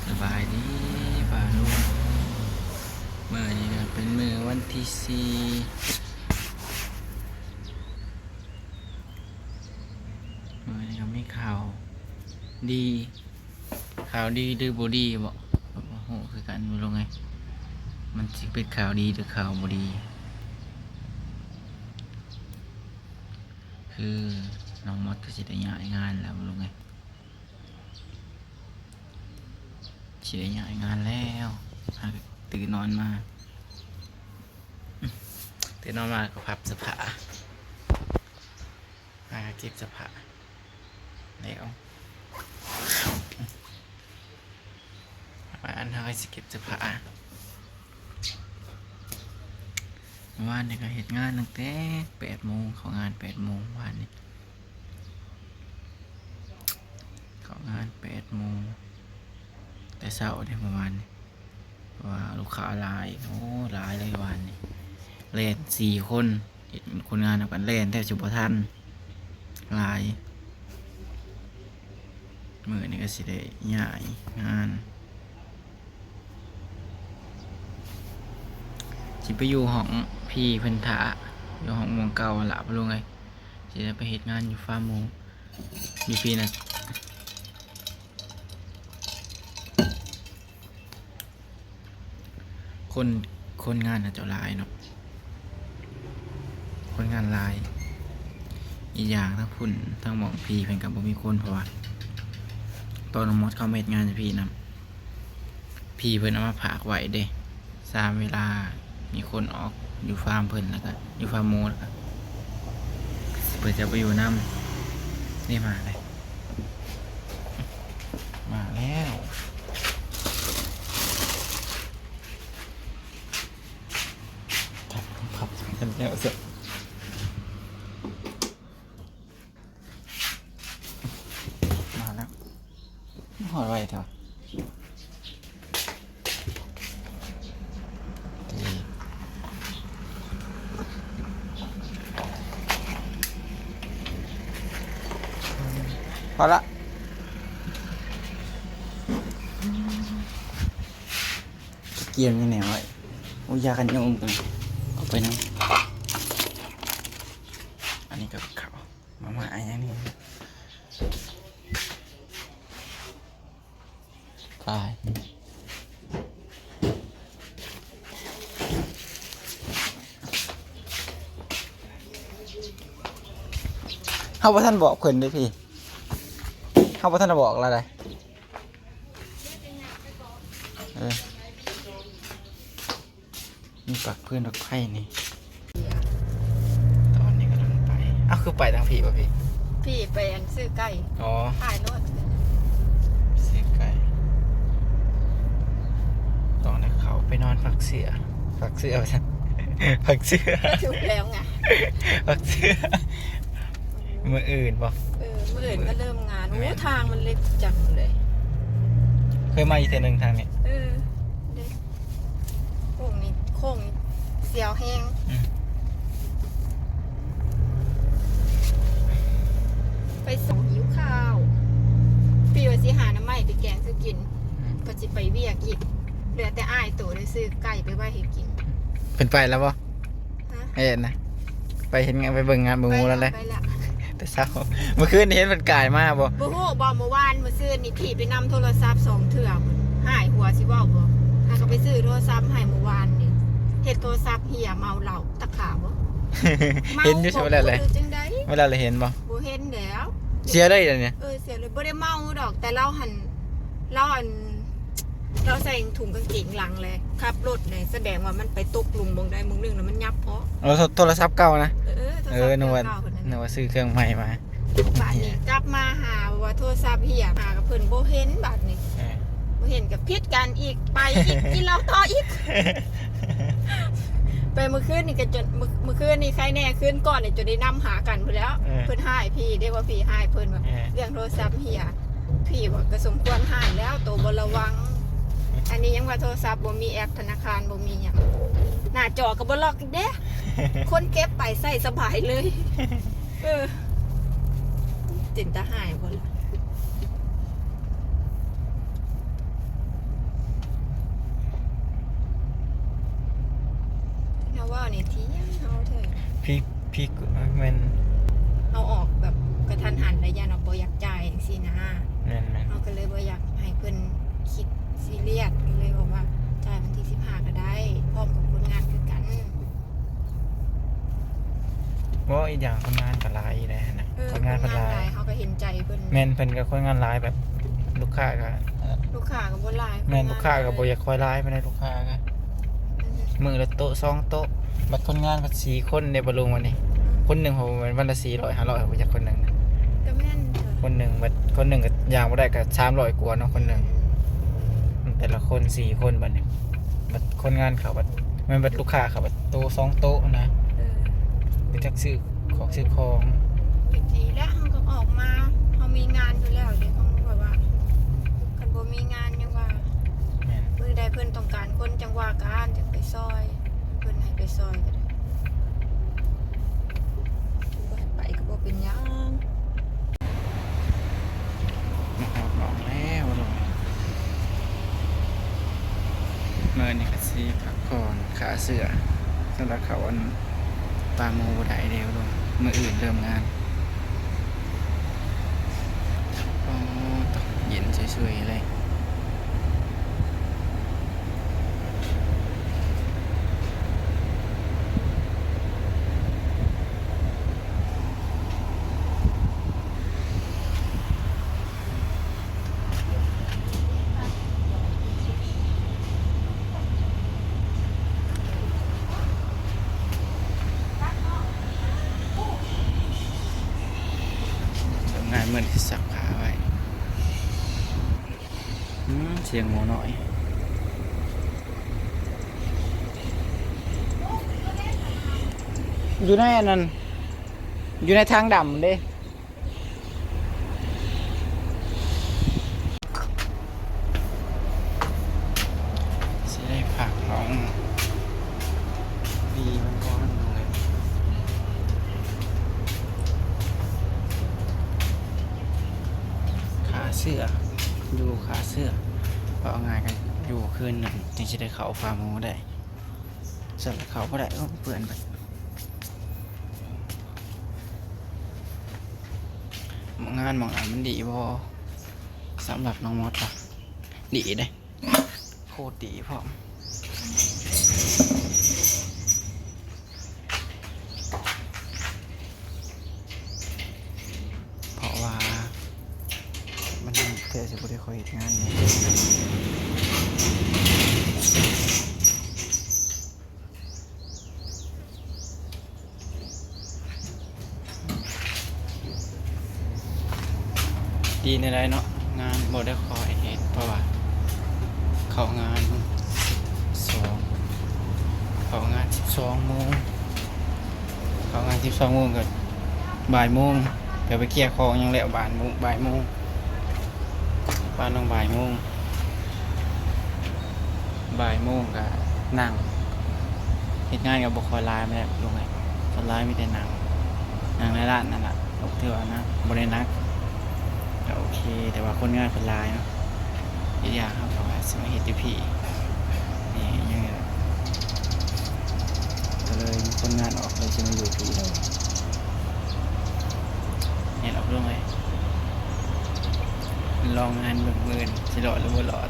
ສະບາຍດີປ້າລຸງ. ມື້ນີ້ກະເປັນມື້ວັນທີສີ່ ມື້ນີ້ກະມີຂ່າວດີ. ຂ່າວດີຫຼືບໍ່ດີບໍ ກະບໍ່ຮູ້ຄືກັນລຸງເອີຍ. ມັນຊິເປັນຂ່າວດີຫຼືຂ່າວບໍ່ດີ? ຄືນ້ອງມອດກະຊິໄດ້ຍ້າຍງານແລ້ວລຸງເອີຍ. ຊິໄດ້ຍ້າຍງານແລ້ວ. ຫາກະຕື່ນນອນມາ ຕື່ນນອນມາກະພັບສະພາ ຫາກະເກັບສະພາແລ້ວ. ອັນເຮົາກະຊິເກັບສະພາ. ວານນີ້ກະເຮັດງານຕັ້ງແຕ່ແປດໂມງ ເຂົ້າງານແປດໂມງວານນີ້. ເຂົ້າງານແປດໂມງແຕ່ເຊົ້າເດ້ມື້ວານນີ້ ເພາະວ່າລູກຄ້າຫຼາຍ. ໂອ້ ຫຼາຍເລີຍວານນີ້ ແລ່ນສີ່ຄົນ ເຮັດຄົນງານນຳກັນແລ່ນແທບຊິບໍ່ທັນ ຫຼາຍ. ມື້ນີ້ກະຊິໄດ້ຍ້າຍງານ ຊິໄປຢູ່ຫ້ອງພີ່ເພິ່ນຖ້າ ຢູ່ຫ້ອງໝ່ອງເກົ່າຫັ້ນລະ ພໍ່ລຸງເອີຍ. ຊິໄດ້ໄປເຮັດງານຢູ່ຟາມໝູ ຢູ່ພີ້ນະ. ຄົນ ຄົນງານເຂົາເຈົ້າຫຼາຍເນາະ ຄົນງານຫຼາຍ. ອີກຢ່າງທາງພຸ້ນ ທາງໝ່ອງພີ້ເພິ່ນກະບໍ່ມີຄົນ ເພາະວ່າຕອນນ້ອງມອດເຂົ້າມາເຮັດງານຢູ່ພີ້ນະ ພີ້ເພິ່ນເອົາມາຝາກໄວ້ເດ້. ສາມເວລາມີຄົນອອກຢູ່ຟາມເພິ່ນ ແລ້ວກະຢູ່ຟາມໝູ ແລ້ວກະເພິ່ນຈະໄປຢູ່ນຳ. ນີ້ມາເລີຍ ມາແລ້ວ. ພັບກັນແລ້ວຊະ. ມາແລ້ວ ຮອດໄວແທ້. ພໍລະ ກຽມຍັງແນວໄວ້. ໂອ້ ຢາກັນຍຸງ ເອົາໄປນຳ. ອັນນີ້ກະເຂົ້າ ມາມ່າຫຍັງນີ້ ຕາຍ. ເຮົາບໍ່ທັນບອກເພິ່ນເດ້ພີ່ ເຮົາບໍ່ທັນໄດ້ບອກລາວໃດ. ເອີ ມີປັກເພື່ອນດອກໄຟນີ້. ຕອນນີ້ກຳລັງໄປ. ເອົ້າ ຄືໄປທາງພີ້ບໍ່ພີ່? ພີ້ໄປອັນຊື້ໄກ່. ອໍ ຖ່າຍໂລດ ຊື້ໄກ່. ຕອນນີ້ເຂົ້າໄປນອນພັກເສື້ອ ພັກເສື້ອວ່າຊັ້ນ ພັກເສື້ອ ຖືກແລ້ວໄງ ພັກເສື້ອ. ມື້ອື່ນບໍ່? ເອີ ມື້ອື່ນກະເລີ່ມງານ. ໂອ້ ແມ່ນ ທາງມັນເລັກຈັງເລີຍ. ເຄີຍມາອີກເທື່ອໜຶ່ງທາງນີ້. ເອີ ເດ້ ໂຄ້ງນີ້ ໂຄ້ງນີ້ສຽວແຮງ. ອືມ ໄປສອງ ຫິວຂ້າວ. ພີ້ວ່າຊິຫາໜໍ່ໄມ້ໄປແກງສູ່ກິນ. ອືມ ກະຊິໄປວຽກອີກ ເຫຼືອແຕ່ອ້າຍໂຕໄດ້ຊື້ໄກ່ໄປໄວ້ໃຫ້ກິນ. ເພິ່ນໄປແລ້ວບໍ່? ຮະ? ເຮັດນະ ໄປເຮັດງານ ໄປເບິ່ງງານເບິ່ງໝູ່ແລ້ວແຫຼະ. ໄປແລ້ວ ແຕ່ເຊົ້າ. ມື້ຄືນນີ້ເຫັນເພິ່ນກາຍມາບໍ່? ບໍ່ຮູ້ບໍ່ ມື້ວານ ມື້ຊືນນີ້ ຜີໄປນຳໂທລະສັບສອງເທື່ອ ຫາຍຫົວຊິເວົ້າບໍ່. ຫາກະໄປຊື້ໂທລະສັບໃຫ້ມື້ວານນີ້ ເຮັດໂທລະສັບເຫ່ຍ ເມົາເຫຼົ້າ ຕະຂາບໍ່? ເຫັນຢູ່ ເມົາບໍ່ ເວລາແຫຼະ ຈັ່ງໃດ ເວລາແຫຼະເຫັນບໍ່? ບໍ່ເຫັນແລ້ວ ເສຍເລີຍດຽວນີ້. ເອີ ເສຍເລີຍ ບໍ່ໄດ້ເມົາດອກ ແຕ່ລາວຫັ້ນ ລາວອັນ ລາວໃສ່ຖົງກາງເກງຫຼັງແຫຼະ ຂັບລົດແຫຼະ ສະແດງວ່າມັນໄປຕົກຫຼຸມບ່ອນໃດບ່ອນໜຶ່ງແລ້ວມັນຫຍັບເພາະ. ໂອ້ ໂທ ໂທລະສັບເກົ່ານະ. ເອີ ໂທລະສັບ ເອີ ເກົ່າ ນຶກວ່າ ເອີ ນຶກວ່າຊື້ເຄື່ອງໃໝ່ມາ. ບາດນີ້ ເອີ ກັບມາຫາວ່າໂທລະສັບເຫ່ຍ ຫາກະເພິ່ນບໍ່ເຫັນບາດນີ້. ເອີ ບໍ່ເຫັນກະຜິດກັນອີກ ໄປອີກ ກິນເຫຼົ້າຕໍ່ອີກ. ໄປມື້ຄືນນີ້ກະຈົນ ມື້ ມື້ຄືນນີ້ໄຄແນ່ ຄືນກ່ອນນີ້ຈົນໄດ້ນຳຫາກັນພຸ້ນແລ້ວ. ເອີ ເພິ່ນຮ້າຍພີ້ເດ້ ວ່າພີ້ຮ້າຍເພິ່ນວ່າ ເອີ ເລື່ອງໂທລະສັບເຫ່ຍ. ພີ້ວ່າກະສົມຄວນຮ້າຍແລ້ວ ໂຕບໍ່ລະວັງ. ອັນນີ້ຍັງວ່າໂທລະສັບບໍ່ມີແອັບທະນາຄານ ບໍ່ມີຫຍັງ ໜ້າຈໍກະບໍ່ລັອກອີກເດ້. ຄົນເກັບໄປໃຊ້ສະບາຍເລີຍ. ເອີ ເປັນຕາຮ້າຍບໍ່ລະ? ນີ້ທີ່ເຮົາເທື່ອ ພີກ ພີກ ແມ່ນ ເຮົາອອກແບບກະທັນຫັນ ແລະ ຢ້ານວ່າບໍ່ຢາກຈ່າຍຈັ່ງຊີ້ນະ. ແມ່ນໆ ເຮົາກໍເລີຍບໍ່ຢາກໃຫ້ເພິ່ນຄິດຊີຣຽສ ກໍເລີຍບອກວ່າ ຈ່າຍວັນທີສິບຫ້າກໍໄດ້ ພ້ອມກັບຄົນງານຄືກັນ. ບໍ່ ອີກຢ່າງຄົນງານກໍຫຼາຍຢູ່ໃດຫັ້ນນະ. ເອີ ຄົນງານເພິ່ນຫຼາຍ ຄົນງານຫຼາຍ ເຮົາກໍເຫັນໃຈເພິ່ນ. ແມ່ນ ເພິ່ນກໍຄົນງານຫຼາຍ ແບບລູກຄ້າກໍ ລູກຄ້າກໍບໍ່ຫຼາຍ ແມ່ນ ຄົນງານ ລູກຄ້າກໍບໍ່ຢາກຄ່ອຍຫຼາຍປານໃດ ລູກຄ້າກໍ ອືມ ມື້ລະໂຕະສອງໂຕະ ບັດຄົນງານບັດສີ່ຄົນເດ້ ບໍ່ລົງວັນນີ້ ອືມ ຄົນໜຶ່ງເຂົາແມ່ນວັນລະສີ່ຮ້ອຍ ຫ້າຮ້ອຍ ເຂົາຢາກຄົນໜຶ່ງນະ. ກໍແມ່ນ ຄົນໜຶ່ງບັດ ຄົນໜຶ່ງກໍຍ່າງບໍ່ໄດ້ກໍສາມຮ້ອຍກວ່າເນາະ ຄົນໜຶ່ງ ອືມ ແຕ່ລະຄົນສີ່ຄົນບັດນີ້ ບັດຄົນງານເຂົາບັດ ແມ່ນບັດລູກຄ້າເຂົາບັດໂຕະສອງໂຕະນະ. ເອີ ໄປຈັກຊື້ຂອງຊື້ຂອງ ເປັນຈັ່ງຊີ້ແຫຼະ. ເຮົາກໍອອກມາ ເຮົາມີງານຢູ່ແລ້ວເດ້ ເຮົາແບບວ່າ ຄັນບໍ່ມີງານຍັງວ່າ ແມ່ນ ມື້ໃດເພິ່ນຕ້ອງການຄົນຈັ່ງວ່າກັນ ຈັ່ງໄປຊ່ອຍ ເພິ່ນໃຫ້ໄປຊ່ອຍກໍໄດ້ ບໍ່ໃຫ້ໄປກໍບໍ່ເປັນຫຍັງ. ມາຮອດໜອງແລ້ວ ມື້ນີ້ກໍຊິພັກຜ່ອນຂ້າເສື້ອ ສຳລັບເຂົາອັນ ປາໝູ່ບໍ່ໄດ້ເດ້ ມື້ອື່ນເລີ່ມງານ. ໂອ້ ເຢັນສວຍໆເລີຍ. ເຈົ້ານາຍມື້ນີ້ຊິຊັກຜ້າໄວ້. ອືມ ສຽງໝູນ້ອຍ ຢູ່ໃນອັນນັ້ນ ຢູ່ໃນຖັງດຳເດ້. ຊິໄດ້ພັກໜອງ ດີມັນບໍ່ ມັນເມື່ອຍ ຂ້າເສື້ອ ຢູ່ຂ້າເສື້ອ ເວົ້າງ່າຍກໍຢູ່ຄືນໜຶ່ງ ຈຶ່ງຊິໄດ້ເຂົ້າຟາມໝູໄດ້ ຊັ້ນເຂົ້າບໍ່ໄດ້. ໂອ້ ເປື້ອນເບິດ. ງານໝ່ອງນັ້ນມັນດີບໍ່? ສຳລັບນ້ອງມອດກໍດີເດ້ ໂຄດດີພ້ອມ ເພາະວ່າມັນແທບຊິບໍ່ໄດ້ຄ່ອຍເຮັດງານ. ດີແນວໃດເນາະ ງານບໍ່ໄດ້ຄ່ອຍເຮັດ ເພາະວ່າເຂົ້າງານສອງ ເຂົ້າງານສິບສອງໂມງ ເຂົ້າງານສິບສອງໂມງກໍບ່າຍໂມງ ກໍໄປເກຍຂອງຫຍັງແລ້ວ ບ່າຍໂມງ ບ່າຍໂມງ ປານໜຶ່ງບ່າຍໂມງ ບ່າຍໂມງກໍນັ່ງ ເຮັດງານກໍບໍ່ຄ່ອຍຫຼາຍປານໃດ ລົງໃຫ້ສ່ວນຫຼາຍມີແຕ່ນັ່ງ ນັ່ງໃນຮ້ານນັ້ນລະ ກໍຖືວ່າໜັກ ບໍ່ໄດ້ໜັກ ກໍໂອເຄ ແຕ່ວ່າຄົນງານເພິ່ນຫຼາຍເນາະ ອີກຢ່າງເຮົາກໍວ່າຊິມາເຮັດຢູ່ພີ້ ນີ້ຍັງ ກໍເລີຍມີຄົນງານອອກ ເລີຍຊິມາຢູ່ພີ້ເລີຍ ແມ່ນອອກລົງເລີຍ ລອງງານເບິ່ງມື້ອື່ນຊິລອດຫຼືບໍ່ລອດ.